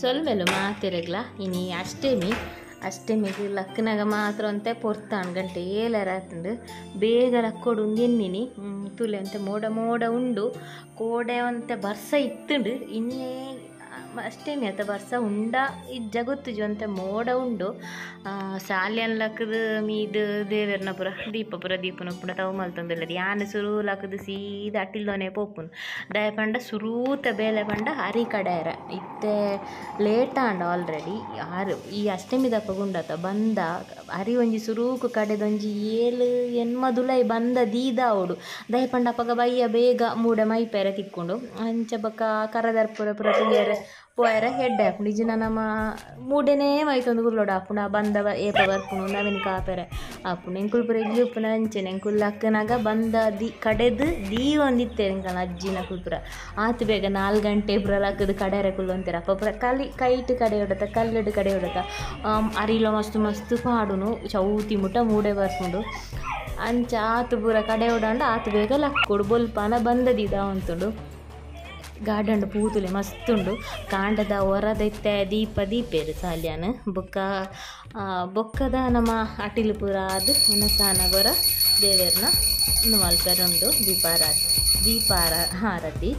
ಸೊಲ್ಮೆಲು ಮಾತೆರೆಗ್ಲ ಇನಿ ಅಷ್ಟಮಿ ಅಷ್ಟಮಿಗೆ ಲಕ್ಕನಾಗ ಮಾತ್ರ ಅಂತೆ ಪೊರ್ತಾನ್ ಗಂಟೆ ಏಲರ ಆತುಂಡು ಬೇಗ ಲಕ್ಕೊಡು ಎನ್ನಿನಿ ತುಲೆ ಅಂತೆ ಮೋಡ ಮೋಡ ಉಂಡು ಕೋಡೆ ಅಂತೆ ಬರ್ಸ ಇತ್ತುಂಡು ಇನ್ನೇ ಅಷ್ಟಮಿ ಅತ್ತ ಬರ್ಸ ಉಂಡ ಇಜ್ಜ ಗೊತ್ತುಜು ಅಂತೆ ಮೋಡ ಉಂಡು ಸಾಲ್ಯನ್ ಲಕ್ಕದ ಮೀದು ದೇವೆರ್ನ ಪುರ ದೀಪ ಪುರ ದೀಪನ ಪುನ ತವು ಮಲ್ತೊಂದುಲ್ಲೆರ್ ಯಾನ್ ಸುರು ಲಕ್ಕದ ಸೀದಾ ಅಟ್ಟಿಲ್ದೋನೆ ಪೋಪುನು ದಾಯೆ ಪಂಡ ಸುರೂತ ಬೇಲೆ ಪಂಡ ಅರಿ ಕಡೆಯರ ಇತ್ತೆ ಲೇಟ್ ಆಂಡ್ ಆಲ್ರೆಡಿ ಆರು ಈ ಅಷ್ಟಮಿದಪ್ಪ ಗುಂಡತ ಬಂದ ಅರಿ ಒಂಜಿ ಸುರೂಕು ಕಡೆದೊಂಜಿ ಏಳು ಎನ್ಮದುಲೈ ಬಂದ ದೀದಾವೊಡು ದಾಯೆ ಪಂಡ ಅಪಗ ಬಯ್ಯ ಬೇಗ ಮೂಡೆ ಮೈಪೆರೆ ತಿಕ್ಕೊಂಡು ಅಂಚ ಬೊಕ ಕರದರ್ಪುರ ಪುರ ತೂಯೆರೆ ಪೋಯೆರೆ ಎಡ್ಡೆ ಆಪುಂಡು ಇಜ್ಜಿಂಡ ನಮ ಮೂಡೆನೇ ಮೈತೊಂದು ಕುಲ್ಲೊಡು ಆಪುಂಡು ಆ ಬಂದ ಏಪ ಬರ್ಪುಂಡು ನವಿನ್ ಕಾಪೆರೆ ಆಪುಂಡು ಎಂಕುಲು ಪೂರ ಎಲ್ಲಿ ಉಪ್ಪುನ ಅಂಚೆನೆ ಎಂಕುಲು ಲಕ್ಕನಾಗ ಬಂದ ದಿ ಕಡೆದು ದೀವೊಂದಿತ್ತೆರ್ ಎಂಕಲ್ನ ಅಜ್ಜಿನಕುಲು ಪೂರ ಆತ್ ಬೇಗ 4 ಗಂಟೆ ಪೂರ ಲಕ್ಕುದು ಕಡೆಯರೆ ಕುಲ್ಲೊಂತೆರ್ ಅಪ್ಪ ಪೂರ ಕಲಿ ಕೈಟ್ ಕಡೆಯೊಡತ ಕಲ್ಲುಡು ಕಡೆಯೊಡತ ಅರಿಲ ಮಸ್ತ್ ಮಸ್ತ್ ಪಾಡುನು ಚೌತಿ ಮುಟ ಮೂಡೆ ಬರ್ಪುಂಡು ಅಂಚ ಆತ್ ಪೂರ ಕಡೆಯೊಡಾಂಡ ಆತ್ ಬೇಗ ಲಕ್ಕೊಡು ಬೊಲ್ಪಾನ ಬಂದ ದೀದಾವೊಂತುಂಡು ಗಾರ್ಡನ್ ಪೂತುಲೆ ಮಸ್ತ್ ಉಂಡು ಕಾಂಡದ ಹೊರದೈತೆ ದೀಪ ದೀಪೇರು ಸಾಲ್ಯಾನ್ ಬೊಕ್ಕ ಬೊಕ್ಕದ ನಮ್ಮ ಅಟಿಲು ಪೂರ ಆದ್ ಉನಸಾನಗೊರ ದೇವೆರ್ನ ಉಂದು ಮಲ್ಪೆರೆ ಉಂಡು ದೀಪಾರತಿ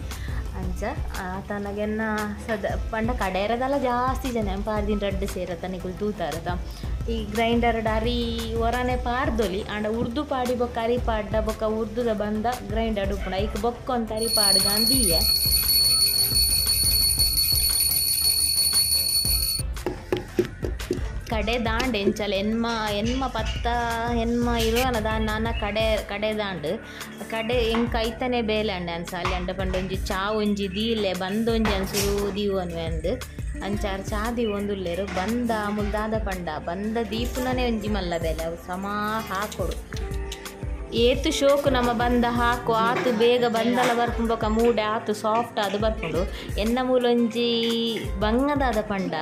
ಅಂಚ ಆತನಗೆನ್ನ ಸದ ಪಂಡ ಕಡೆಯರದಲ್ಲ ಜಾಸ್ತಿ ಜನ ಪಾರ್ದಿನ ರಡ್ಡ್ ಸೇರತ ನಿಕುಲು ತೂತಾರತ ಈ ಗ್ರೈಂಡರ್ ಅರಿ ಒರನೆ ಪಾರ್ದೊಲಿ ಆಂಡ ಉರ್ದು ಪಾಡಿ ಬೊಕ್ಕ ಅರಿ ಪಾಡ್ಡ ಬೊಕ್ಕ ಉರ್ದುದ ಬಂದ ಗ್ರೈಂಡರ್ ಉಪ್ಪುಂಡು ಐಕ್ ಬೊಕ್ಕ ಒಂತ ಅರಿ ಪಾಡ್ಗ ಅಂದೀಯೆ. ಕಡೆ ದಾಂಡ್ ಎಂಚಲ ಎನ್ಮ ಎನ್ಮ ಪತ್ತ ಎನ್ಮ ಇರುವನ ದಾನ್ ನಾನ ಕಡೆ ಕಡೆ ದಾಂಡ್ ಕಡೆ ಎಂಕ್ ಐತನೆ ಬೇಲೆ ಅಂಡೆ ಅನ್ಸಾಲಿ ಅಂಡ ಪಂಡ ಒಂಜಿ ಚಾ ಒಂಜಿ ದೀಲೆ ಬಂದೊಂಜಿ ಅನ್ಸುರು ದೀವೊನ್ವೆ ಅಂದ್ ಅಂಚಾರ್ ಚಾ ದೀವೊಂದುಲ್ಲೆರ್ ಬಂದ ಮುಲ್ದಾದ ಪಂಡ ಬಂದ ದೀಪುನನೆ ಒಂಜಿ ಮಲ್ಲ ಬೇಲೆ ಅವು ಸಮಾ ಹಾಕೊಡು ಏತು ಶೋಕು ನಮ್ಮ ಬಂದ ಹಾಕು ಆತು ಬೇಗ ಬಂದಲ ಬರ್ಪುಂಡು ಬೊಕ ಮೂಡೆ ಆತು ಸಾಫ್ಟ್ ಆದ್ ಬರ್ಪುಂಡು ಎನ್ನ ಮೂಲೊಂಜಿ ಬಂಗದಾದ ಪಂಡ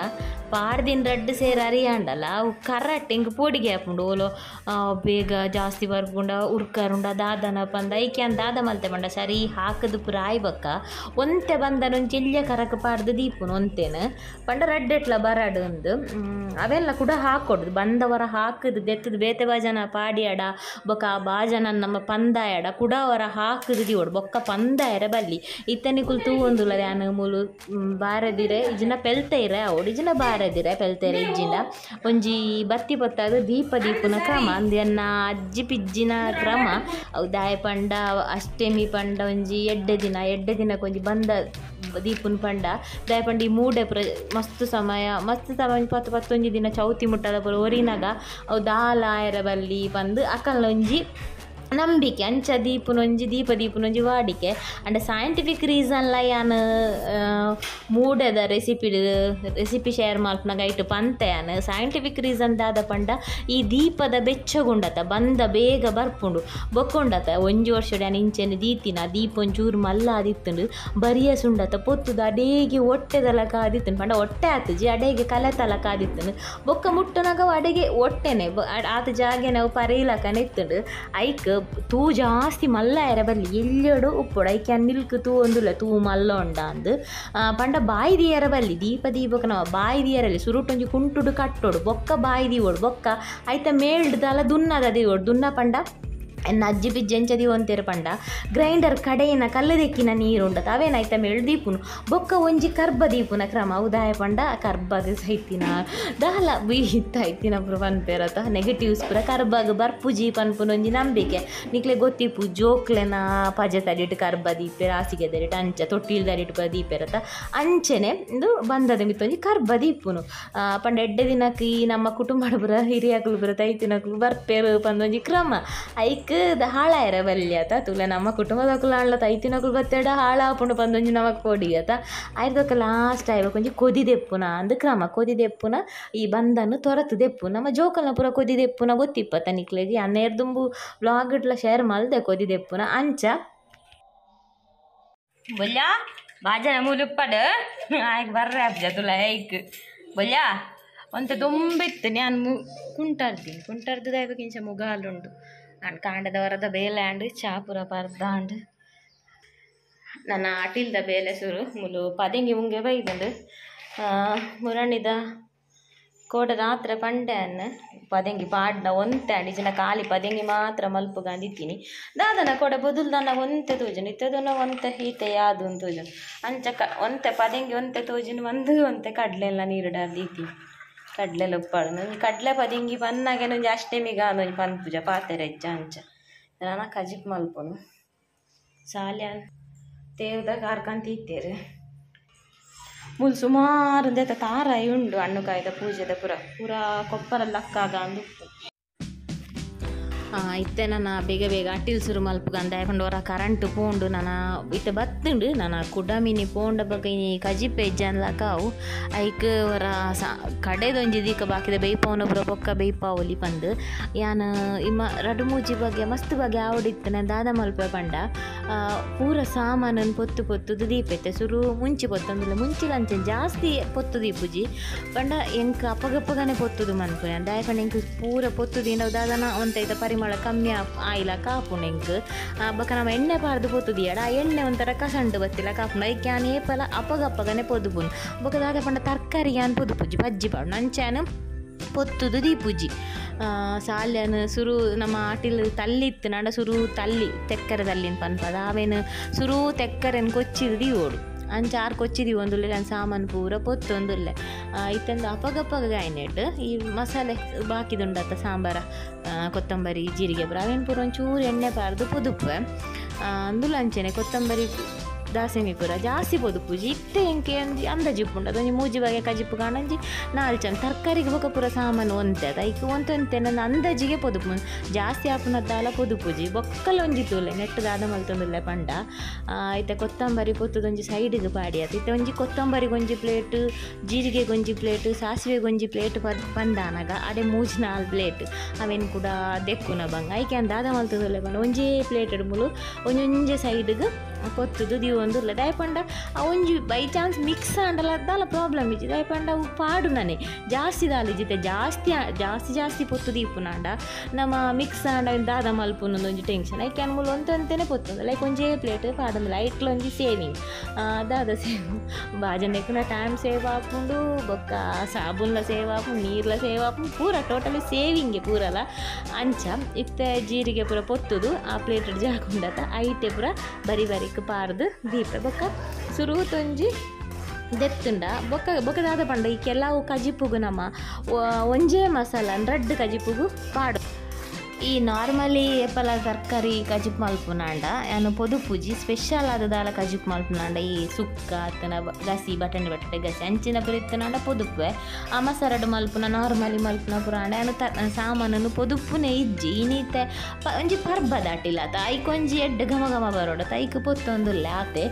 ಪಾಡ್ದಿನ ರಡ್ಡ್ ಸೇರ್ ಅರಿಯಾಂಡಲ ಅವು ಕರೆಕ್ಟ್ ಎಂಕ್ ಪೋಡಿಗೆ ಆಪುಂಡು ಓಲು ಬೇಗ ಜಾಸ್ತಿ ಬರ್ಪುಂಡ ಉರ್ಕರುಂಡ ದಾದನ ಪಂದ ಐಕ್ ಯಾನ್ ದಾದ ಮಲ್ತೆ ಪಂಡ ಸರಿ ಹಾಕುದು ಪೂರ ಆಯಿ ಬೊಕ್ಕ ಒಂತೆ ಬಂದನ ಒಂಜಿ ಎಲ್ಯ ಕರಕ್ ಪಾಡ್ದ್ ದೀಪುನು ಒಂತೆನ್ ಪಂಡ ರಡ್ಡೆಟ್ಲ ಬರಡ್ ಅಂದ್ ಅವೆಲ್ಲ ಕೂಡ ಹಾಕೊಡು ಬಂದವರ ಹಾಕುದು ದೆತ್ತುದು ಬೇತೆ ಬಾಜನ ಪಾಡಿಯಡ ಬೊಕ ಆ ಬಾಜನ ನಮ್ಮ ಪಂದಾಯಡ ಕುಡ ಅವರ ಹಾಕುದು ದೀವೊಡು ಬೊಕ್ಕ ಪಂದಾಯರೆ ಬಲ್ಲಿ ಇತ್ತೆ ನಿಕುಲು ತೂವೊಂದುಲ್ಲರ್ ಯಾನ್ ಮೂಲು ಬಾರೆದಿರೆ ಇಜ್ಜಿಂಡ ಪೆಲ್ತೈರೆ ಆವೊಡು ಇಜ್ಜಿಂಡ ಬಾರೆದಿರೆ ಪೆಲ್ತೈರೆ ಇಜ್ಜಿಂಡ ಒಂಜಿ ಬತ್ತಿ ಪೊತ್ತಾದ್ ದೀಪ ದೀಪುನ ಕ್ರಮ ಅಂದ್ ಎನ್ನ ಅಜ್ಜಿ ಪಿಜ್ಜಿನ ಕ್ರಮ ಅವು ದಾಯೆ ಪಂಡ ಅಷ್ಟಮಿ ಪಂಡ ಒಂಜಿ ಎಡ್ಡೆ ದಿನ ಎಡ್ಡೆ ದಿನಕ್ಕೆ ಒಂಜಿ ಬಂದ ದೀಪುನ್ ಪಂಡ ದಾಯೆ ಪಂಡ ಈ ಮೂಡೆ ಪೂರ ಮಸ್ತ್ ಸಮಯ ಮಸ್ತ್ ಸಮಯ ಒಂಜಿ ಪತ್ತು ಪತ್ತೊಂಜಿ ದಿನ ಚೌತಿ ಮುಟ್ಟದ ಪೂರ ಒರಿನಾಗ ಅವು ದಾಲ ಆಯೆರೆ ಬಲ್ಲಿ ಪಂದ್ ಅಕಲ್ನ ಒಂಜಿ ನಂಬಿಕೆ ಅಂಚ ದೀಪುನೊಂಜಿ ದೀಪ ದೀಪುನೊಂಜಿ ವಾಡಿಕೆ ಅಂಡ ಸೈಂಟಿಫಿಕ್ ರೀಸನ್ಲ ಯಾನ್ ಮೂಡೆದ ರೆಸಿಪಿ ರೆಸಿಪಿ ಶೇರ್ ಮಲ್ಪುನಗ ಐಟ್ ಪಂತೆ ಯಾನ್ ಸೈಂಟಿಫಿಕ್ ರೀಸನ್ ದಾದ ಪಂಡ ಈ ದೀಪದ ಬೆಚ್ಚಗುಂಡತ ಬಂದ ಬೇಗ ಬರ್ಪುಂಡು ಬೊಕ್ಕ ಉಂಡತ ಒಂಜಿ ವರ್ಷಡ್ ಯಾನ್ ಇಂಚೆನೆ ದೀತಿನ ದೀಪ ಒಂಚೂರು ಮಲ್ಲ ಆದಿತ್ತುಂಡು ಬರಿಯ ಸುಂಡತ ಪೊತ್ತುದು ಅಡೇಗೆ ಒಟ್ಟೆದ ಆದಿತ್ತುಂಡು ಪಂಡ ಒಟ್ಟೆ ಆತುಜಿ ಅಡೇಗೆ ಕಲೆತಲಕ ಆದಿತ್ತುಂಡು ಬೊಕ್ಕ ಮುಟ್ಟುನಗ ಅಡೆಗೆ ಒಟ್ಟೆನೆ ಆತ ಜಾಗೆನೆ ಅವು ಪರೀಲಕನೆ ಇತ್ತುಂಡು ಐಕ್ ತೂ ಜಾಸ್ತಿ ಮಲ್ಲ ಆಯೆರೆ ಬಲ್ಲಿ ಎಲ್ಯಡು ಉಪ್ಪೊಡು ಐಕ್ ಯಾನ್ ನಿಲ್ಕ್ ತೂವೊಂದುಲ್ಲೆ ತೂ ಮಲ್ಲ ಉಂಡ ಅಂದ್ ಪಂಡ ಬಾಯಿ ದೀಯೆರೆ ಬಲ್ಲಿ ದೀಪ ದೀಪಕ ನಮ ಬಾಯಿ ದೀಯೆರೆ ಸುರುಟೊಂಜಿ ಕುಂಟುಡು ಕಟ್ಟೊಡು ಬೊಕ್ಕ ಬಾಯಿ ದೀವೊಡು ಬೊಕ್ಕ ಐತ ಮೇಲ್ಡ್ ದಾಲ ದುನ್ನದ ದೀವೊಡು ದುನ್ನ ಪಂಡ ಎನ್ನ ಅಜ್ಜಿ ಪಿಜ್ಜಿ ಎಂಚ ದೀವೊಂತೆರ್ ಪಂಡ ಗ್ರೈಂಡರ್ ಕಡೆಯಿನ ಕಲ್ಲು ದೆಕ್ಕಿನ ನೀರು ಉಂಡತ ಅವೇನ ಐತ ಮೇಲ್ ದೀಪುನು ಬೊಕ್ಕ ಒಂಜಿ ಕರ್ಬ ದೀಪುನ ಕ್ರಮ ಅವು ದಾಯೆ ಪಂಡ ಕರ್ಬಗ್ ಸೈತಿನ ದಾಲ ಬೀತ್ತ ಐತಿನ ಪೂರ ಪನ್ಪೆರತ ನೆಗೆಟಿವ್ಸ್ ಪೂರ ಕರ್ಬಗ್ ಬರ್ಪುಜಿ ಪನ್ಪುನ ಒಂಜಿ ನಂಬಿಕೆ ನಿಕ್ಲೆ ಗೊತ್ತಿಪ್ಪು ಜೋಕ್ಲೆನ ಪಜೆತಡಿಟ್ ಕರ್ಬ ದೀಪೆರ್ ಹಾಸಿಗೆದಡಿಟ್ ಅಂಚ ತೊಟ್ಟಿಲ್ದಡಿಟ್ ಪೂರ ದೀಪೆರತ ಅಂಚೆನೆ ಇಂದು ಬಂದದ ಮಿತ್ತ್ ಒಂಜಿ ಕರ್ಬ ದೀಪುನು ಪಂಡ ಎಡ್ಡೆ ದಿನಕ್ ಈ ನಮ್ಮ ಕುಟುಂಬಡ್ ಪೂರ ಹಿರಿಯಕುಲು ಪೂರ ತೈತಿನಕುಲು ಬರ್ಪೆರ್ ಪಂದೊಂಜಿ ಕ್ರಮ ಐಕ್ ಹಾಳಾಯೆರೆ ಬಲ್ಲಿ ಅತ ತೂಲೆ ನಮ್ಮ ಕುಟುಂಬದಕುಲು ಆಂಡ್ಲ ತೈತಿನಕುಲು ಬತ್ತೆಡ ಹಾಳಾಪುಂಡು ಪಂದೊಂಜಿ ನಮಕ್ ಪೋಡಿಗೆ ಅತ ಐರ್ದೊಕ ಲಾಸ್ಟ್ ಆಯಿ ಒಂಜಿ ಕೊದಿ ದೆಪ್ಪುನ ಅಂದ್ ಕ್ರಮ ಕೊದಿ ದೆಪ್ಪುನ ಈ ಬಂದನ್ ತೊರತು ದೆಪ್ಪು ನಮ್ಮ ಜೋಕಲ್ನ ಪೂರ ಕೊದಿ ದೆಪ್ಪುನ ಗೊತ್ತಿಪ್ಪತ್ತ ನಿಕ್ಲೆಗ್ ಯಾನ್ ದುಂಬು ವ್ಲಾಗ್ ಡ್ಲ ಶೇರ್ ಮಲ್ದೆ ಕೊದಿ ದೆಪ್ಪುನ ಅಂಚ ಬೊಲ್ಯ ಬಾಜನ ಮೂಲು ಉಪ್ಪಡ್ ಆಯ್ಕ್ ಬರ್ರೆ ಆಪುಜ ತುಲ ಐಕ್ ಬೊಲ್ಯ ಒಂತೆ ದುಂಬಿತ್ತು ಯಾನ್ ಕುಂಟರ್ದಿನಿ ಕುಂಟರ್ದು ದಾಯೆಗ್ ಇಂಚ ಮುಗಾಲುಂಡು ಅಂಡ್ ಕಾಂಡದ ವರದ ಬೇಲೆ ಆಂಡ್ ಚಾ ಪೂರ ಪರ್ದಾಂಡ್ ನನ್ನ ಅಟಿಲ್ದ ಬೇಲೆ ಸುರು ಮುಲು ಪದೆಂಗಿ ಮುಂಗೆ ಬೈದುಂಡು. ಮುರಣಿದ ಕೋಡ ರಾತ್ರಿ ಪಂಡೆ ಪದೆಂಗಿ ಪಾಡ್ನ ಒಂತೆ ಅಂಡ್ ಖಾಲಿ ಪದೆಂಗಿ ಮಾತ್ರ ಮಲ್ಪುಗಂದಿತ್ತೀನಿ ದಾದನ ಕೋಡ ಬೊದುಲು ದಾನ ಒಂತೆ ತೋಜುಂಡು ಇತ್ತದನ ಒಂತೆ ಈತೆ ಯಾದು ತೋಜುಂಡು ಅಂಚ ಕ ಒಂತೆ ಪದೆಂಗಿ ಒಂತೆ ತೋಜುಂಡು ಒಂದು ಒಂತೆ ಕಡಲೆ ಎಲ್ಲ ನೀರುಡ ದೀತಿ ಕಡಲೆ ಉಪ್ಪಾಡು ಒಂಜಿ ಕಡಲೆ ಪದೆಂಗಿ ಪನ್ನಾಗೆ ಒಂಜಿ ಅಷ್ಟಮಿಗ ಒಂಜಿ ಪನ್ಪುಜ ಪಾತೆರ ಇಜ್ಜ ಅಂಚ ನಾನ ಕಜಿಪ್ ಮಲ್ಪುನು ಸಾಲ್ಯಾನ್ ತೇವ್ದ ಕಾರ್ಕಂತ ಇತ್ತೇರು ಮುಲ್ ಸುಮಾರು ಒಂದೆತ ತಾರಾಯಿ ಉಂಡು ಹಣ್ಣುಕಾಯ್ದ ಪೂಜೆದ ಪೂರ ಪೂರ ಕೊಪ್ಪರ ಲಕ್ಕಾಗ ಅಂದು ಇತ್ತೆ ನನ್ನ ಬೇಗ ಬೇಗ ಅಟ್ಟಿಲ್ ಸುರು ಮಲ್ಪುಗಂದ ಯಾಕಂದ್ರೆ ಹೊರ ಕರೆಂಟ್ ಪೋಂಡು ನನ್ನ ಇತ್ತೆ ಬತ್ತುಂಡು ನನ್ನ ಕುಡಮಿನಿ ಪೋಂಡ ಬೊಕ ಇನಿ ಕಜಿಪೆ ಇಜ್ಜಾನ್ಲಕ ಅವು ಐಕ್ ಹೊರ ಸಾ ಕಡೆದೊಂಜಿ ದೀಕ ಬಾಕಿದ ಬೇಯ್ಪಾವುನ ಪೂರ ಬೊಕ್ಕ ಬೇಯ್ಪಾವೊಲಿ ಪಂದ್ ಯಾನ್ ಇಮ್ಮ ರಡ್ಡ್ ಮೂಜಿ ಬಗೆ ಮಸ್ತ್ ಬಗೆ ಆವಡಿತ್ತು ನಾನು ದಾದ ಮಲ್ಪೆ ಪಂಡ ಪೂರ ಸಾಮಾನನ್ನು ಪೊತ್ತು ಪೊತ್ತುದು ದೀಪೆತ್ತೆ ಸುರು ಮುಂಚಿ ಪೊತ್ತೊಂದುಲ್ಲ ಮುಂಚಿಲ ಅಂಚೆ ಜಾಸ್ತಿ ಪೊತ್ತು ದೀಪುಜಿ ಪಂಡ ಎಂಕ್ ಅಪಗಪ್ಪಗನೆ ಪೊತ್ತುದು ಮನ್ಪುನೆ ದಾಯೆ ಪಂಡ ಎಂಕ್ ಪೂರ ಪೊತ್ತು ದೀಂಡ ದಾದನ ಒಂತೈತ ಪರಿಮಳ ಕಮ್ಮಿ ಆಯಿಲ ಕಾಪುಂಡು ಎಂಕ್ ಬೊಕ ನಮ ಎಣ್ಣೆ ಪಾರ್ದು ಪೊತ್ತುದಿಯಡ ಆ ಎಣ್ಣೆ ಒಂಥರ ಕಸಂಡು ಬತ್ತಿಲ್ಲ ಕಾಪುಂಡು ಐಕ್ ಯಾನ್ ಏಪಲ ಅಪಗಪ್ಪಗನೆ ಪೊದುಪುಂಡು ಬೊಕ ದಾದ ಪಂಡ ತರಕಾರಿ ಯಾನ್ ಪೊದುಪುಜಿ ಬಜ್ಜಿ ಪಾಡುಂಡು ಅಂಚಾನ್ ಪೊತ್ತುದು ದೀಪುಜಿ ಸಾಲ್ಯನ್ ಸುರು ನಮ್ಮ ಆಟಿಲ್ ತಲ್ಲಿ ಇತ್ತು ನಾಡ ಸುರು ತಲ್ಲಿ ತೆಕ್ಕರೆ ತಲ್ಲಿನ ಪನ್ಪದ ಆವೇನು ಸುರು ತೆಕ್ಕರೆನ್ ಕೊಚ್ಚಿದು ದೀವೋಡು ಅಂಚ ಆರ್ ಕೊಚ್ಚಿದೀವಿ ಒಂದುಲ್ಲೆ ನಾನು ಸಾಮಾನು ಪೂರ ಪೊತ್ತೊಂದುಲ್ಲೆ ಇತ್ತಂದು ಅಪಗಪ್ಪಗ ಗಾಯನೆಟ್ ಈ ಮಸಾಲೆ ಬಾಕಿದುಂಡತ್ತ ಸಾಂಬಾರ ಕೊತ್ತಂಬರಿ ಜೀರಿಗೆ ಪೂರ ಅವೇನು ಪೂರ ಒಂಚೂರು ಎಣ್ಣೆ ಪಾರ್ದು ಪೊದುಪ್ಪೆ ಅಂದುಲ ಅಂಚೆನೆ ಕೊತ್ತಂಬರಿ ದಾಸೆಮಿ ಪೂರ ಜಾಸ್ತಿ ಪೊದುಪುಜಿ ಇತ್ತೆ ಎಂಕೆ ಒಂಜಿ ಅಂದಾಜಿ ಉಪ್ಪುಂಡು ಅದೊಂಜಿ ಮೂಜಿ ಬಗೆ ಕಜಿಪು ಕಾಣಂಜಿ ನಾಲ್ ಚಂದ ತರಕಾರಿಗೆ ಬೊಕ ಪೂರ ಸಾಮಾನು ಒಂತೆ ಅದು ಐಕ್ ಒಂತೆ ನನ್ನ ಅಂದಾಜಿಗೆ ಪೊದುಪು ಜಾಸ್ತಿ ಆಪುನದ್ದಾಲ ಪೊದುಪುಜಿ ಬೊಕ್ಕಲ ಒಂಜಿ ತೂಲೆ ನೆಟ್ ದಾದ ಮಲ್ತೊಂದುಲ್ಲೆ ಪಂಡ ಇತ್ತೆ ಕೊತ್ತಂಬರಿ ಪೊತ್ತುದೊಂಜಿ ಸೈಡಿಗೆ ಪಾಡಿ ಆತು ಇತ್ತೆ ಒಂಜಿ ಕೊತ್ತಂಬರಿಗೆ ಒಂಜಿ ಪ್ಲೇಟ್ ಜೀರಿಗೆ ಒಂಜಿ ಪ್ಲೇಟ್ ಸಾಸಿವೆಗೆ ಒಂಜಿ ಪ್ಲೇಟ್ ಪಂದಾನಗ ಅಡೆ ಮೂಜಿ ನಾಲ್ ಪ್ಲೇಟ್ ಅವೇನು ಕೂಡ ದೆಕ್ಕುನ ಬಂಗ ಐಕೆ ದಾದ ಮಲ್ತೊಂದುಲ್ಲೆ ಪಂಡ ಒಂಜೇ ಪ್ಲೇಟ್ ಮುಲು ಒಂಜೊಂಜೆ ಸೈಡ್ಗೆ ಪೊತ್ತುದು ದೀವೊಂದುಲ್ಲ ದಾಯೆ ಪಂಡ ಆ ಒಂಜಿ ಬೈ ಚಾನ್ಸ್ ಮಿಕ್ಸ್ ಆಂಡಲ ದಾಲ ಪ್ರಾಬ್ಲಮ್ ಇಜ್ಜಿ ದಾಯೆ ಪಂಡ ಅವು ಪಾಡು ನನೆ ಜಾಸ್ತಿ ದಾಲ ಇಜ್ಜಿತೆ ಜಾಸ್ತಿ ಜಾಸ್ತಿ ಜಾಸ್ತಿ ಪೊತ್ತು ದೀಪುನಾಂಡ ನಮ್ಮ ಮಿಕ್ಸ್ ಆಂಡ ದಾದ ಮಲ್ಪುನ ಒಂಜಿ ಟೆನ್ಷನ್ ಐಕೆ ಮೂಲ ಒಂತಂತೆನೆ ಪೊತ್ತೊಂದು ಲೈಕ್ ಒಂಜೇ ಪ್ಲೇಟ್ ಪಾಡೊಂದು ಐಟ್ಲ ಒಂಜಿ ಸೇವಿಂಗ್ ದಾದ ಸೇವ್ ಬಾಜನೆಕ್ಕುನ ಟೈಮ್ ಸೇವ್ ಆಪುಂಡು ಬೊಕ್ಕ ಸಾಬೂನ್ಲ ಸೇವ್ ಆಪುಂಡು ನೀರ್ಲ ಸೇವ್ ಆಪುಂಡು ಪೂರ ಟೋಟಲಿ ಸೇವಿಂಗೆ ಪೂರಲ ಅಂಚ ಇತ್ತೆ ಜೀರಿಗೆ ಪೂರ ಪೊತ್ತುದು ಆ ಪ್ಲೇಟ್ ಜಾಗುಂಡತ ಐಟೆ ಪೂರ ಬರಿ ಬರಿಕ್ ಪಾರ್ದು ದೀಪ ಬೊಕ್ಕ ಸುರುತೊಂಜಿ ದೆತ್ತುಂಡ ಬೊಕ್ಕ ಬೊಕ್ಕ ದಾದ ಪಂಡ ಈ ಕೆಲವು ಕಜಿಪುಗು ನಮ್ಮ ಒಂಜೇ ಮಸಾಲ ರಡ್ಡ್ ಕಜಿಪುಗು ಪಾಡು ಈ ನಾರ್ಮಲಿ ಏಪಲ ತರಕಾರಿ ಕಜಿಪ್ ಮಲ್ಪುನಾಂಡ ಯಾನು ಪೊದುಪುಜಿ ಸ್ಪೆಷಲ್ ಆದ ದಾಲ ಕಜಿಪ್ ಮಲ್ಪುನಾಂಡ ಈ ಸುಕ್ಕ ಅತ್ತನ ಗಸಿ ಬಟಣಿ ಬಟಾಟೆ ಗಸಿ ಅಂಚಿನ ಪೂರ ಇತ್ತನಾಂಡ ಪೊದುಪುವೆ ಆ ಮಸಾರಡು ಮಲ್ಪುನ ನಾರ್ಮಲಿ ಮಲ್ಪುನ ಪುರಾಂಡ ಯಾನು ಸಾಮಾನನ್ನು ಪೊದುಪುನೆ ಇಜ್ಜಿ ಇನಿತೆ ಒಂಜಿ ಪರ್ಬ ದಾಟಿಲ್ಲ ಆತ ಐಕ್ ಒಂಜಿ ಎಡ್ಡೆ ಘಮ ಘಮ ಬರೋಡ ಐಕ್ ಪೊತ್ತೊಂದುಲ್ಲೆ ಆತೆ.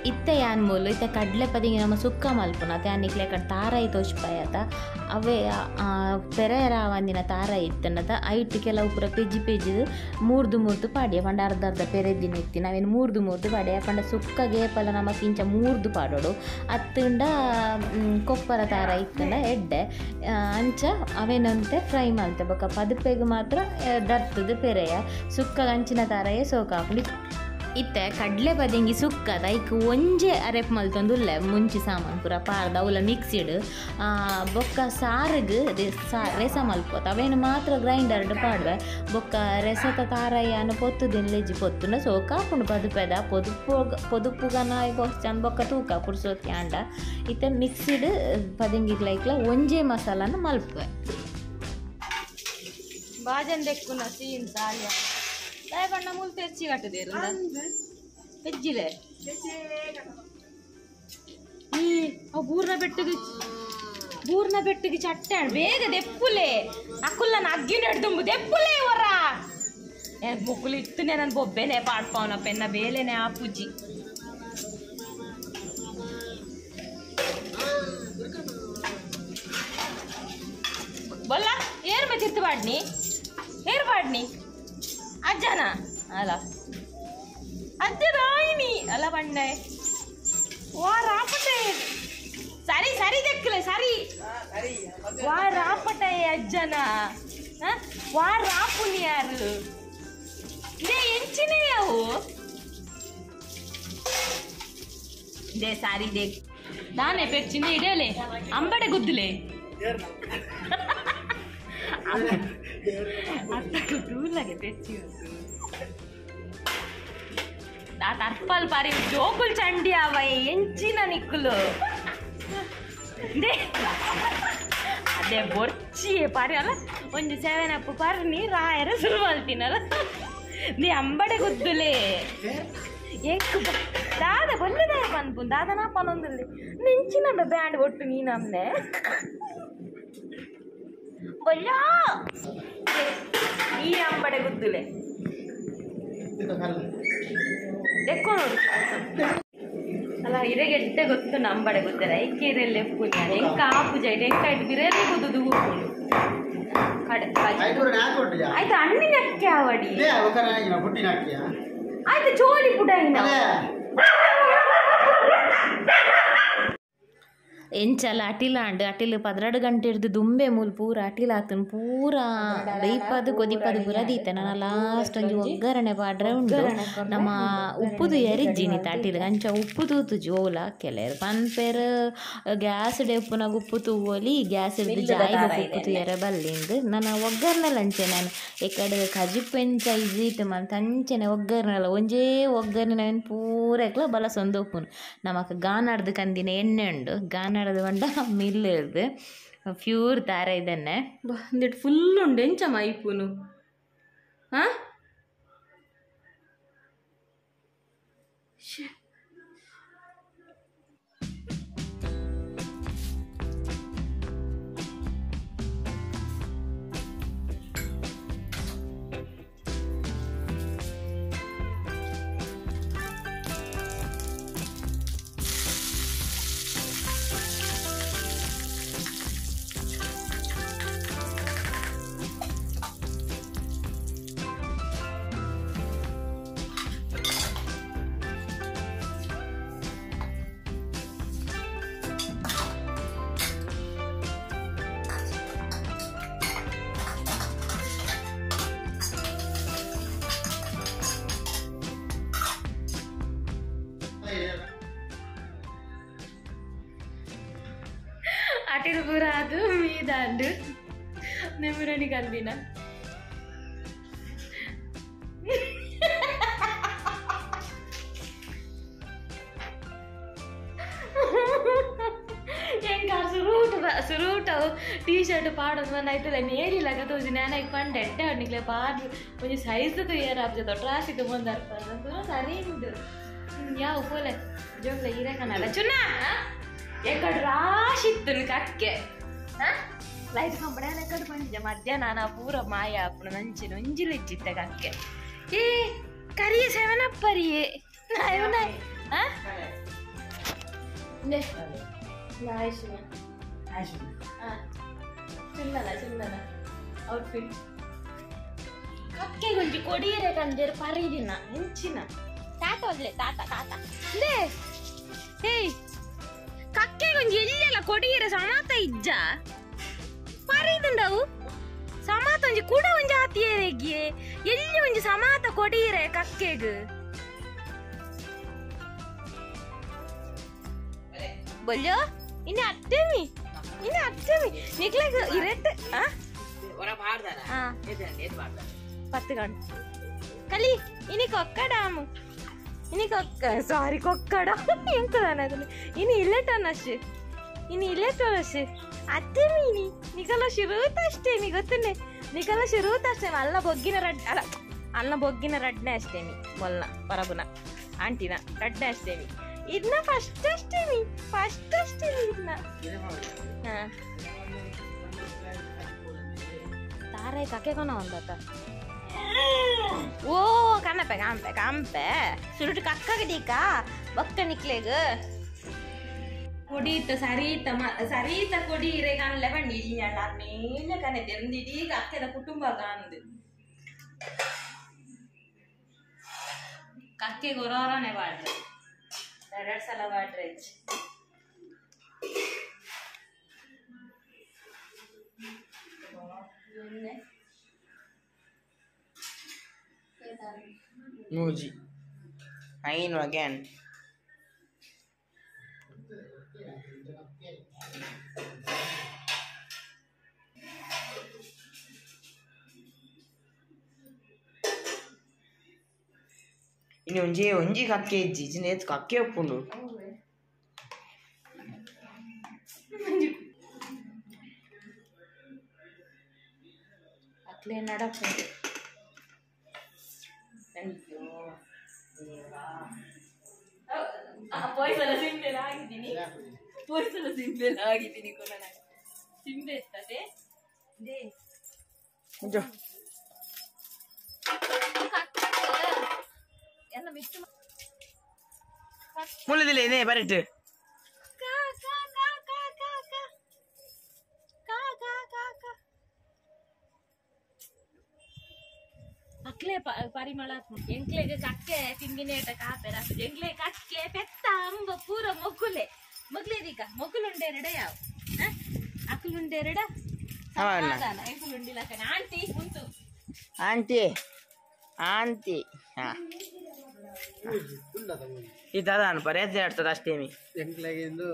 ಇತ್ತೆ ಯಾನ್ ಮೂಲು ಇತ್ತೆ ಕಡಲೆ ಪದಿಂಗಿ ನಮ್ಮ ಸುಕ್ಕ ಮಲ್ಪುನ ಅತ್ತೆ ನಿಕ್ಲೆ ಕಡೆ ತಾರಾಯಿ ತೋಜ್ಪಾಯತ ಅವೇ ಪೆರೆಯರ ಒಂದಿನ ತಾರಾಯಿ ಇತ್ತನ್ನತ ಐಟ್ ಕೆಲವು ಪೂರ ಪೆಜ್ಜಿ ಪೆಜ್ಜಿದು ಮೂರ್ದು ಮೂರ್ದು ಪಾಡ್ಯ ಪಂಡ ಅರ್ಧ ಅರ್ಧ ಪೆರೆದಿನ ಇತ್ತಿ ನಾವೇನು ಮೂರ್ದು ಮೂರ್ದು ಪಾಡ್ಯ ಪಂಡ ಸುಕ್ಕ ಗೇಪಲ ನಮ್ಮ ಕಿಂಚ ಮೂರ್ದು ಪಾಡೋಡು ಅತ್ತುಂಡ ಕೊಪ್ಪರ ತಾರಾಯಿ ಇತ್ತಂಡ ಎಡ್ಡೆ ಅಂಚ ಅವೇನಂತೆ ಫ್ರೈ ಮಲ್ತೆ ಬೊಕ್ಕ ಪದುಪೆಗ್ ಮಾತ್ರ ದರ್ತದು ಪೆರೆಯ ಸುಕ್ಕ ಅಂಚಿನ ತಾರಾಯೇ ಸೋಕಾಪುಂಡು. ಇತ್ತೆ ಕಡಲೆ ಪದಿಂಗಿ ಸುಕ್ಕದ ಐಕ್ ಒಂಜೆ ಅರೆಪ್ ಮಲ್ತೊಂದುಲ್ಲೆ ಮುಂಚಿ ಸಾಮಾನು ಪೂರ ಪಾರ್ದ ಅವುಲ ಮಿಕ್ಸಿಡ್ ಬೊಕ್ಕ ಸಾರುಗ್ ರೆಸ ಮಲ್ಪೊತ ಅವೇನು ಮಾತ್ರ ಗ್ರೈಂಡರ್ಡ್ ಪಾಡ್ವೆ ಬೊಕ್ಕ ರೆಸತ ತಾರಯ್ಯನ ಪೊತ್ತು ದಿನ್ಲೆಜ್ಜಿ ಪೊತ್ತುನ ಸೋಕಾಪುಂಡು ಪದುಪೆದ ಪೊದುಪು ಪೊದುಪುಗನ ಬೊಚ್ಚನ್ ಬೊಕ್ಕ ತೂಕ ಪುರ್ಸೋತಿ ಆಂಡ ಇತ್ತೆ ಮಿಕ್ಸಿಡ್ ಪದಿಂಗಿಗ್ ಲೈಕ್ಲ ಒಂಜೆ ಮಸಾಲಾನ ಮಲ್ಪುವೆ. ಬಾಜನ್ ದೆಕ್ಕುನ ಸೀನ್ ಸಾಲ್ಯ ದಾಯ ಬಣ್ಣ ಮೂಲು ತೆರ್ಚಿ ಕಟ್ಟದೇರು ಪೆಜ್ಜಿಲೆ ಈ ಅವು ಬೂರ್ನ ಬೆಟ್ಟದ ಬೂರ್ನ ಬೆಟ್ಟಿಗೆ ಚಟ್ಟೆ ಬೇಗ ದೆಪ್ಪುಲೆ ಅಕ್ಕುಲ್ಲ ಅಗ್ಗಿನ ಹಿಡ್ದುಂಬು ದೆಪ್ಪುಲೆ ಹೊರ ಮುಕ್ಕುಲು ಇತ್ತುನೆ ನನ್ನ ಬೊಬ್ಬೆನೆ ಪಾಡ್ಪಾವನ ಪೆನ್ನ ಬೇಲೆನೆ ಆ ಪೂಜಿ ಬೊಲ್ಲ ಏರ್ ಮತ್ತಿರ್ತು ಪಾಡ್ನಿ ಏರ್ ಪಾಡ್ನಿ ಅಜ್ಜನ ಅಲ್ಲ ಅಜ್ಜ ರಾಯಿನಿ ಅಲ್ಲ ಬಣ್ಣೆ ವಾ ರಾಪಟೆ ಸರಿ ಸರಿ ದಕ್ಕಲೆ ಸರಿ ವಾ ರಾಪಟೆ ಅಜ್ಜನ ವಾ ರಾಪುನಿ ಯಾರು ಇದೇ ಎಂಚಿನೇ ಅವು ಇದೇ ಸಾರಿ they ನಾನೇ ಪೆಚ್ಚಿಂದ ಇಡಲೆ ಅಂಬಡೆ ಗುದ್ದಲೆ ಅತ್ತకు ದೂರ್ಲಾಗೆ ಪೆಚ್ಚಿ ಆ ತರ್ಪಲ್ ಪಾರಿ ಜೋಕುಲ್ ಚಂಡಿ ಅವ ಎಂಚಿನ ನಿಕ್ಕುಲು ಅದೇ ಬೊರ್ಚಿಯೇ ಪಾರಿ ಅಲ್ಲ ಒಂಜಿ ಸೆವೆನ್ ಅಪ್ ಪರ್ನಿ ರಾಯರ ಶುರು ಮಲ್ತಿನಲ್ಲ ನೀ ಅಂಬಡೆ ಗುದ್ದುಲೆ ಎಂಕ್ ದಾದ ಬೊಲ್ಲದಾಯ ಪನ್ಪು ದಾದನಾ ಪನೊಂದುಲ್ಲೆ ನೆಂಚಿನ ಬ್ಯಾಂಡ್ ಒಟ್ಟು ನೀನಮ್ನೆ ಬೊಲ್ಲ ಈ ಅಂಬಡೆ ಗುದ್ದುಲೆ ದೆಕ್ಕೋ ನೋಡು ಅಲ್ಲ ಇರೆಗೆಡ್ಡೆ ಗೊತ್ತು ನಂಬಡೆ ಗೊತ್ತಿಲ್ಲ ಐಕೆ ಇರೆಲ್ಲ ಎಪ್ಪುನಿ ಎಂಕ ಆಪುಜ ಎಂಕ ಇಟ್ಟು ಬಿರೇಲೆ ಗೊತ್ತದು ಊಪುಂಡು ಕಡೆ ಆಯ್ತು ಅಣ್ಣಿನ ಅಕ್ಕಿ ಆವಡಿ ಆಯ್ತು ಚೋಲಿ ಪುಡ ಎಂಚಲ ಅಟಿಲಾಂಡ್ ಅಟಿಲ್ 12 ಗಂಟೆ ಹಿಡ್ದು ದುಂಬೆ ಮೂಲು ಪೂರ ಅಟಿಲ್ ಆತನ ಪೂರ ಬೇಯ್ಪದು ಕೊದಿಪದು ಪೂರ ದೀತೆ ನಾನು ಲಾಸ್ಟ್ ಒಂಜಿ ಒಗ್ಗರಣೆ ಪಾಡ್ರೆ ಉಂಡು ನಮ್ಮ ಉಪ್ಪುದು ಎರಿಜ್ಜಿನಿ ಅಟಿಲ್ ಅಂಚ ಉಪ್ಪು ತೂತುಜಿ ಓಲ ಕೆಲವರು ಪನ್ಪೇರು ಗ್ಯಾಸ್ ಉಪ್ಪುನಾಗ ಉಪ್ಪು ತೂವೊಲಿ ಗ್ಯಾಸ್ ಹಿಡ್ದು ಜಾಯ್ ಉಪ್ಪು ತೂಯರೆ ಬಲ್ಲಿಂದು ನನ್ನ ಒಗ್ಗರಣೆಲ ಅಂಚೆ ನಾನು ಎಕಡೆ ಕಜಿಪ್ಪು ಎಂಚ ಇಜೀಟ್ ಮಂತ ಅಂಚೆನೆ ಒಗ್ಗರಣೆಲ ಒಂಜೇ ಒಗ್ಗರಣೆ ಪೂರ ಬಲಸೊಂದು ಉಪ್ಪುನು ನಮಕ್ ಗಾನಾಡ್ದು ಕಂದಿನ ಎಣ್ಣೆ ಉಂಡು ಗಾನಾಡ್ದು ಬಂಡ ಮಿಲ್ ಇರ್ದು ಪ್ಯೂರ್ ತಾರೆ ಇದನ್ನೇ ಒಂದಿಟ್ಟು ಫುಲ್ ಉಂಡು ಎಂಚಮ್ಮ ಇಪ್ಪುನು ಹಾಂ ಅಟಿಲ್ ಪೂರ ಅದು ಮೀದಾಂಡು ನೆಮ್ಮರಣಿ ಕಂದಿನ ಎಂಕ ಸುರೂಟ್ ಸುರೂಟ್ ಟೀ ಶರ್ಟ್ ಪಾಡೋದು ಬಂದು ಆಯ್ತಲ್ಲ ನೇರಿಲ್ಲ ತೋಜಿ ನಾನು ಪಂಡೆ ಎಡ್ಡೆ ನಿಕ್ಲೆ ಪಾಡ್ ಒಂಜಿ ಸೈಜ್ ತೂಯರ ಆಪ್ಜ ದೊಡ್ಡ ಬಂದಾರ ಸರಿ ಉಂಡು ಯಾವ ಪೋಲೆ ಜೋಗ್ಲೆ ಇರೇ ಕಣಲ್ಲ ಚುನ್ನ ಎಕ್ಕಡ ರಾಶಿತ್ತನು ಕಕ್ಕೆ ಲೈಟ್ ಕಂಪಡ ಎಕ್ಕಡ ಬಂದಿದ್ದೆ ಮಧ್ಯಾಹ್ನ ನಾ ಪೂರ ಮಾಯ ಆಪುಣ ನಂಚಿನ ಒಂಜಿಲು ಇಚ್ಚಿತ್ತೆ ಕಕ್ಕೆ ಏ ಕರಿಯ ಸೆವೆನ್ ಅಪ್ ಪರಿಯೇ ಚುನ್ನನ ಚುನ್ನನ ಔಟ್ಫಿಟ್ ಕಕ್ಕೆ ಗುಂಜಿ ಕೊಡಿಯರೆ ಕಂಜೇರು ಪರಿದಿನ ಹೆಂಚಿನ ತಾತ ಒದ್ಲೆ ತಾತ ತಾತ ಲೇ ಏಯ್ ಕಕ್ಕೆ ಗುಂಜಿ ಎಲ್ಲೆಲ್ಲ ಕೊಡಿಯರೆ ಸಮಾತ ಇಜ್ಜ ಪರಿದುಂಡವು ಸಮಾತ ಒಂಜಿ ಕೂಡ ಒಂಜಿ ಆತಿಯರೆಗೆ ಎಲ್ಲಿ ಒಂಜಿ ಸಮಾತ ಕೊಡಿಯರೆ ಕಕ್ಕೆಗ್ ಬೊಲ್ಲೋ ಇನ್ನು ಅತ್ತೇಮಿ ಇನ್ನು ಅತ್ತೇಮಿ ನಿಕ್ಲಾಗ ಇರೆಟ್ ಆ 10 ಗಂಟೆ ಕಲಿ ಇನಿ ಕೊಕ್ಕಡಾಮು ಇನಿ ಕೊಕ್ಕ ಸಾರಿ ಕೊಕ್ಕಡ ಎಂಕದಾನ ಇನಿ ಇಲ್ಲೆಟನಶ್ ಇನಿ ಇಲ್ಲೆಟನಶ್ ಅತ್ತೇಮಿ ಇನಿ ನಿಕಲ ಶುರೂತ ಅಷ್ಟೇಮಿ ಗೊತ್ತನೆ ನಿಕಲ ಶುರೂತ ಅಷ್ಟೇಮಿ ಅಲ್ಲ ಬೊಗ್ಗಿನ ರಡ್ ಅಲ್ಲ ಅಲ್ಲ ಬೊಗ್ಗಿನ ರಡ್ನೆ ಅಷ್ಟೇಮಿ ಮೊಲ್ನ ಪರಬುನ ಆಂಟಿನ ರಡ್ನೆ ಅಷ್ಟೇಮಿ ಇದನ್ನ ಫಸ್ಟ್ ಅಷ್ಟೇನಿ ಫಸ್ಟ್ ಅಷ್ಟೇನಿ ಇದನ್ನ ತಾರೈ ಕಕ್ಕೆ ಕೊನ ಒಂದತ್ತ ಓ ಕನಪೆ ಕಾಂಪೆ ಕಾಂಪೆ ಸುರುಟು ಕಕ್ಕಗೆ ದೀಕ ಬಕ್ಕ ನಿಕ್ಲೆಗ್ ಕೊಡಿ ಇತ್ತ ಸರಿತ ಸರಿತ ಕೊಡಿ ಇರೆ ಕಾಣಲೆ ಬಣ್ಣಿ ಇಲ್ಲಿ ಅಣ್ಣ ಮೇಲೆ ಕನೆ ತೆಂದಿಡೀ ಕಕ್ಕೆದ ಕುಟುಂಬ ಕಾಂದು ಕಕ್ಕೆ ಗೊರೋರನೆ ಬಾಡ್ರೆ ಎರಡು ಸಲ border Muji. I know again. ಇನ್ನು ಒಂಜಿ ಒಂಜಿ ಕಕ್ಕೆ ಇಜ್ಜಿ ಇಜ್ಜಿ ಏತ್ ಕಕ್ಕೆ ಉಪ್ಪುಂಡು ಅಕ್ಲೆ ನಡಪುಂಡು ಅಯ್ಯೋ ದೇವಾ ಪೋಯ್ಸಲ ಸಿಂಪೆಲ್ ಆಗಿದ್ದೀನಿ ಪೋಯ್ಸಲ ಸಿಂಪೆಲ್ ಆಗಿದ್ದೀನಿ ಕೂಡ ನಾನು ಸಿಂಬೆ ಇರ್ತದೆ ಎಲ್ಲ ಮಿಕ್ಸ್ ಮುಳ್ಳಿದಿಲ್ಲ ಏನೇ ಬರಿಟ್ಟು ಕಾ ಕಾ ಕಾ ಕಾ ಕಾ ಕಾ ಕಾ ಕಾ ಕಾ ಕಾ ಅಕ್ಲೆ ಪರಿಮಳ ಎಂಕ್ಲೆಗ್ ಕಕ್ಕೆ ತಿಂದಿನೇಟ ಕಾಪೆರ ಎಂಕ್ಲೆ ಕಕ್ಕೆ ಪೆತ್ತ ಅಂಬ ಪೂರ ಮೊಗ್ಗುಲೆ ಮೊಗ್ಲೇದಿಕ ಮೊಗ್ಗುಲುಂಡೆರಡ ಯಾವ ಅಕ್ಲುಂಡೆರಡ ಎಂಕುಲುಂಡಿಲಕನೆ ಆಂಟಿ ಉಂಟು ಆಂಟಿ ಆಂಟಿ ಹಾ ಇದಾದ ಪರ್ಯಾಯ ಆಡ್ತದೆ ಅಷ್ಟೇಮಿ ಎಂಕ್ಲೆಗೆ ಇಂದು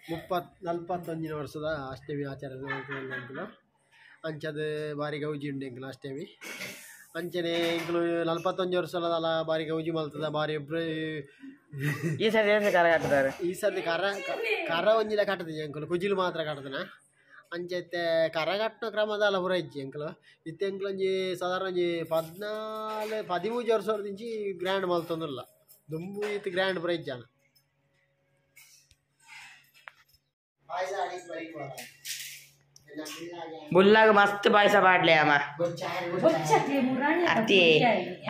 30-41 ವರ್ಷದ ಅಷ್ಟಮಿ ಆಚರಣೆ ಎಂಕುಲು ಅಂಚದ ಬಾರಿ ಗೌಜಿ ಉಂಡು ಎಂಕುಲು ಅಷ್ಟಮಿ ಅಂಚನೆ ಎಂಕುಲು 41 ವರ್ಷದಲ್ಲ ಬಾರಿ ಗೌಜಿ ಮಲ್ತದ ಬಾರಿ ಈ ಸರಿ ಕರ ಕಟ್ಟುತ್ತಾರೆ ಈ ಸರ್ತಿ ಕರ ಕರ ಒಂಜಿಲ ಕಟ್ಟದ ಎಂಕುಲು ಕುಜಿಲು ಮಾತ್ರ ಕಟ್ಟದನ ಅಂಚೈತೆ ಕರ ಕಟ್ಟೋ ಕ್ರಮದಲ್ಲ ಪೂರ ಇಜ್ಜಿ ಎಂಕುಲು ಇತ್ತೆ ಎಂಕುಲು ಒಂಜಿ ಸಾಧಾರಣ ಒಂಜಿ 14 13 ವರ್ಷದಿಂಚಿ ಗ್ರ್ಯಾಂಡ್ ಮಲ್ತೊಂದುಲ್ಲ ದುಂಬು ಇತ್ತು ಗ್ರ್ಯಾಂಡ್ ಪೂರ ಇಜ್ಜಾನ ಬುಲ್ಲಾಗ ಮಸ್ತ್ ಪಾಯಸ ಪಾಡ್ಲೆ ಅಮ್ಮ ಅತ್ತಿ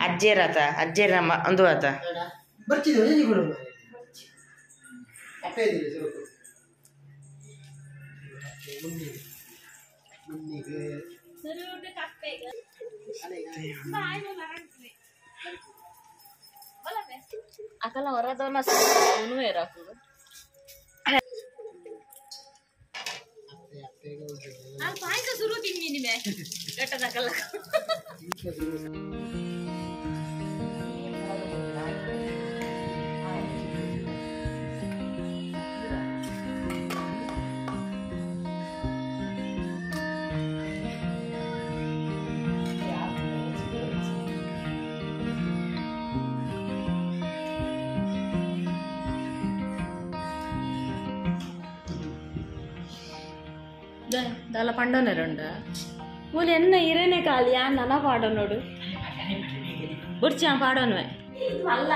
ಅಜ್ಜೇರತ ಅಜ್ಜೇರಮ್ಮ ಒಂದು ಆತ ಅಕಲ ಹೊರದವನ ಪಾಯಸ ಶುರು ತಿಂದಿನಿ ಮೇ ಗಟ್ಟದಕಲ್ಲ ದಾಲ ಪಂಡೋನೆರುಂಡ ಮೂಲ ಎನ್ನ ಇರೇನೆ ಖಾಲಿ ಯಾನ್ ನನ ಪಾಡೋ ನೋಡು ಬುಡ್ಚಿ ಪಾಡೋನುವೆ ಅಲ್ಲ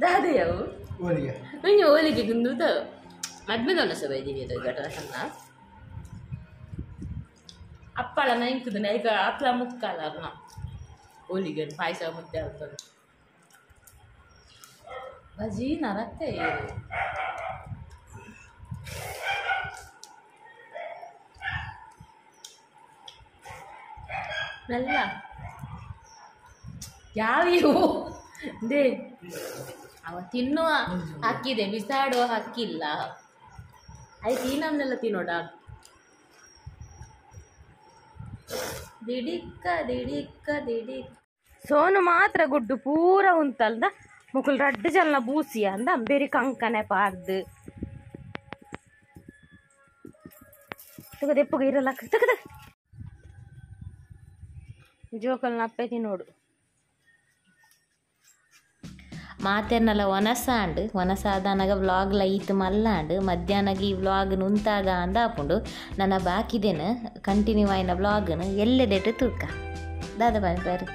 ದಾದೆಯವು ಹೋಳಿಗೆ ಒಂಜಿ ಹೋಳಿಗೆ ಗುಂದುದ ಮದ್ಮೆದೊನ ಸಭೆ ಇದ್ದೀನಿ ಘಟನೆ ಸಣ್ಣ ಅಪ್ಪಳ ನೈಂಕುದು ನೈಕ ಅಪ್ಲ ಮುಕ್ಕಾಲ ಹೋಳಿಗೆ ಪಾಯಸ ಮುದ್ದೆ ಆಗ್ತದೆ ಬಜಿ ನರತ್ತೆ. ಮೆಲ್ಲ ಯಾವ್ಯಾವು they ಅವ ತಿನ್ನುವ ಹಕ್ಕಿದೆ, ಬಿಸಾಡುವ ಹಕ್ಕಿಲ್ಲ. ಆಯ್ತು, ಈ ನಮ್ನೆಲ್ಲ ತಿನ್ನೋಡ. ದಿಡಿಕ್ಕ ದಿಡಿಕ್ಕ ದಿಡಿಕ್. ಸೋನು ಮಾತ್ರ ಗುಡ್ಡು ಪೂರ ಉಂತಲ್ದ ಮುಕುಲ್ ರಡ್ಡು ಜನ ಬೂಸಿ ಅಂದ ಬೇರೆ ಕಂಕನೆ ಪಾರ್ದು ತಗದೆಪ್ಪಗ ಇರಲ್ಲ ತಗದ ಜೋಕಲ್ನ ಅಪ್ಪೆ ತಿನ್ನೋಡು. ಮಾತೆರ್ನಲ ಒನಸಾಂಡ್ ಒನಸಾದನಗ ವ್ಲಾಗ್ ಲೈತ್ ಮಲ್ಲಾಂಡ್ ಮಧ್ಯಾಹ್ನಗೆ ಈ ವ್ಲಾಗ್ ನುಂತಾಗ ಅಂದ ಆಪುಂಡು. ನನ್ನ ಬಾಕಿದೇನು ಕಂಟಿನ್ಯೂ ಆಯ್ನ ವ್ಲಾಗ್ನು ಎಲ್ಲೆದೆಟ್ಟು ತೂಕ ದಾದ ಬಾರಿ.